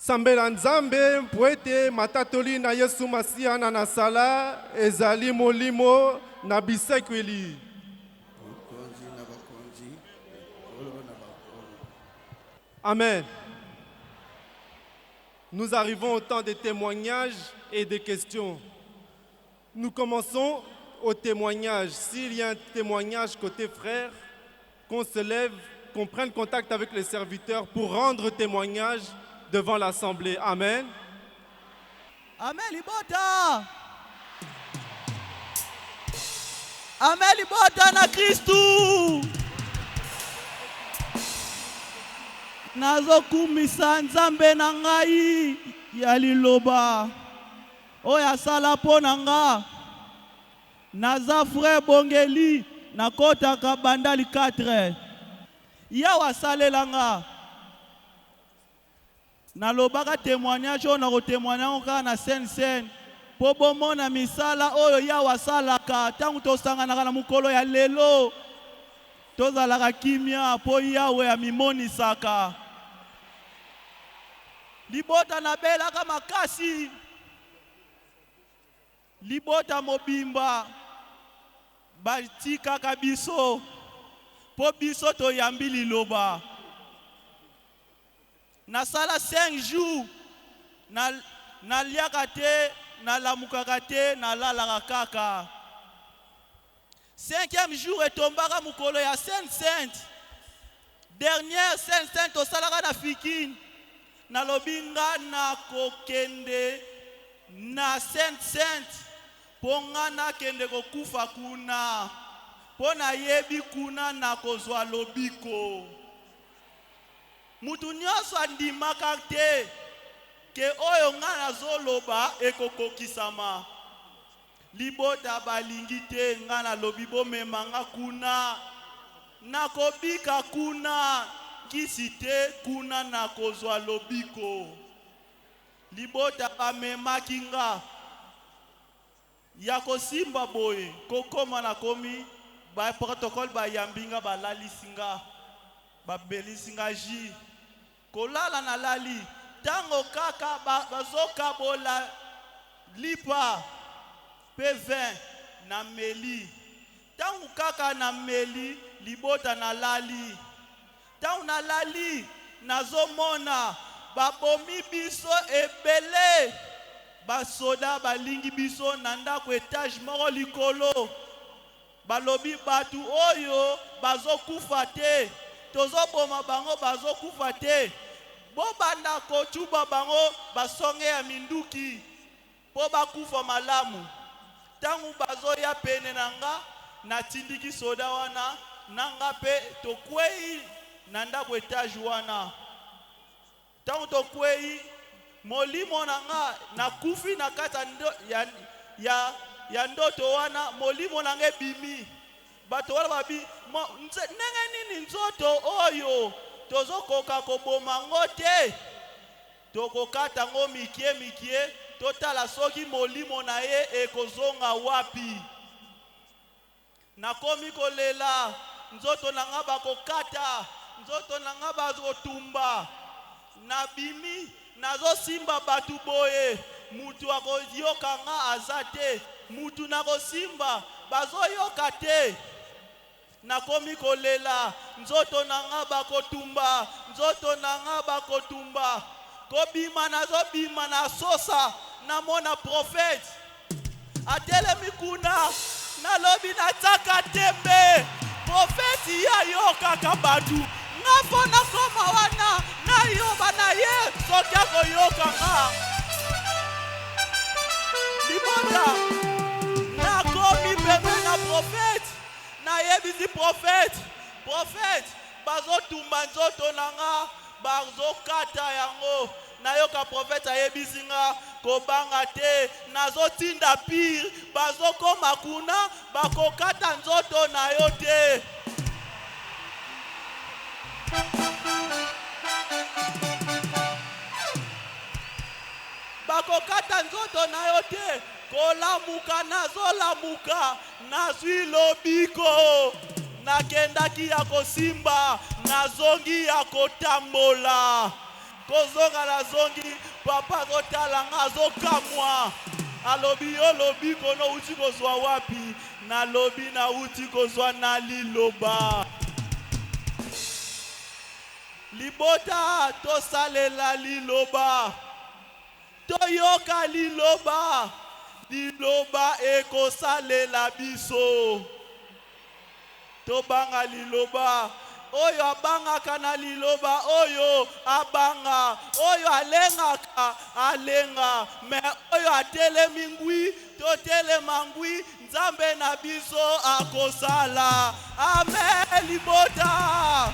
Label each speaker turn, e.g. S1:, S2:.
S1: Sambela Nzambe mpo ete matatoli na Yesu Masiya na Nasala ezali molimo na bisekweli.
S2: Mokonzi na bakonzi, Nkolo na bankolo.
S1: Amen. Nous arrivons au temps des témoignages et des questions. Nous commençons au témoignage. S'il y a un témoignage côté frère, qu'on se lève, qu'on prenne contact avec les serviteurs pour rendre témoignage devant l'assemblée. Amen.
S3: Amen libota. Amen libota na Kristu. Nazokumisa Nzambe na ngai ya liloba oyo asala mpo na nga. Naza frère Bongeli, nakotaka Bandal 4. Yawe asalela nga. Nalobaka temoignage oyo nako temoigner yango kaka na Sainte Cène po bomona misala oyo Yawe asalaka tango tosanganaka na mokolo ya lelo. Tozalaka kimia po Yawe amimonisaka. Libota nabelaka makasi. Libota mobimba batikaka biso po biso toyambi liloba. Nasala 5 jours na naliaka te, nalamukaka te, nalalaka kaka. Cinquième jour etombaka mokolo ya Sainte Sainte. Dernière Sainte Sainte tosalaka na Fikin. Nalobi nga nakokende na Sainte Sainte mpo nga nakende kokufa kuna mpo nayebi kuna nakozwa lobiko. Mutu nionso andimaka te ke oyo nga nazoloba ekokokisama. Libota balingi te nga nalobi bomema nga kuna nakobika kuna nkisi te kuna nakozwa lobiko. Libota bamemaki nga ya kosimba boye kokoma nakomi ba protocole bayambi nga balalisi nga babelisi nga jus Kolala nalali tango kaka bazokabola lipa pe vin nameli tango kaka nameli libota nalali tango nalali nazomona babomi biso ebele basoda balingi biso na ndako etage moko likolo Balobi batu oyo bazo kufa te tozo boma bango bazo kufa te bobanda kotuba bango basonge ya minduki po bakufa malamu tangu bazoya pene na nga natindiki soda wana na nga pe tokweyi na ndaku etage wana. Tango tokweyi, molimo na nga, nakufi na kati ya, ya, ya ndoto wana, molimo na nga ebimi. Bato wana babi, Mo, nze, ndenge nini nzoto oyo tozokoka koboma ngo te? Tokokata ngo mikie mikie, totala soki molimo na ye ekozonga wapi. Nakomi kolela, nzoto na nga bakokata, nzoto na nga bazotumba. Nabimi, nazosimba batu boye, mutu akoyoka nga aza te, mutu nakosimba bazoyoka te. Nakomi kolela, nzoto na nga bakotumba, nzoto na nga bakotumba. Kobima nazobima na sosa, namona prophète. Atelemi kuna, nalobi natiaka tembe. Profeti ye ayokaka batu, nga fo nakoma wana nayoba na ye soki akoyoka nga. Libota, nakomi pembe na profeti, nayebisi profeti, profeti bazotumba nzoto na nga, bazokata yango. Nayoka prophète ayebisi nga kobanga te nazo tinda pire bazo koma kuna bakokata nzoto nayo te. Bakokata nzoto nayo te kolamuka nazolamuka nazwi lobiko nakendaki ya kosimba nazongi ya kotambola. Kozonga nazongi, papa azotala nga, azokamwa, alobi: "Yo lobiko nouti kozwa wapi?" Nalobi: "Nauti kozwa na liloba." Libota, tosalela liloba, toyoka liloba. Liloba ekosalela biso. Tobanga liloba. Oyo abangaka na liloba oyo abanga, oyo alengaka alenga, mais oyo atelemi ngwi, totelema ngwi. Nzambe na biso akosala. Amen, libota.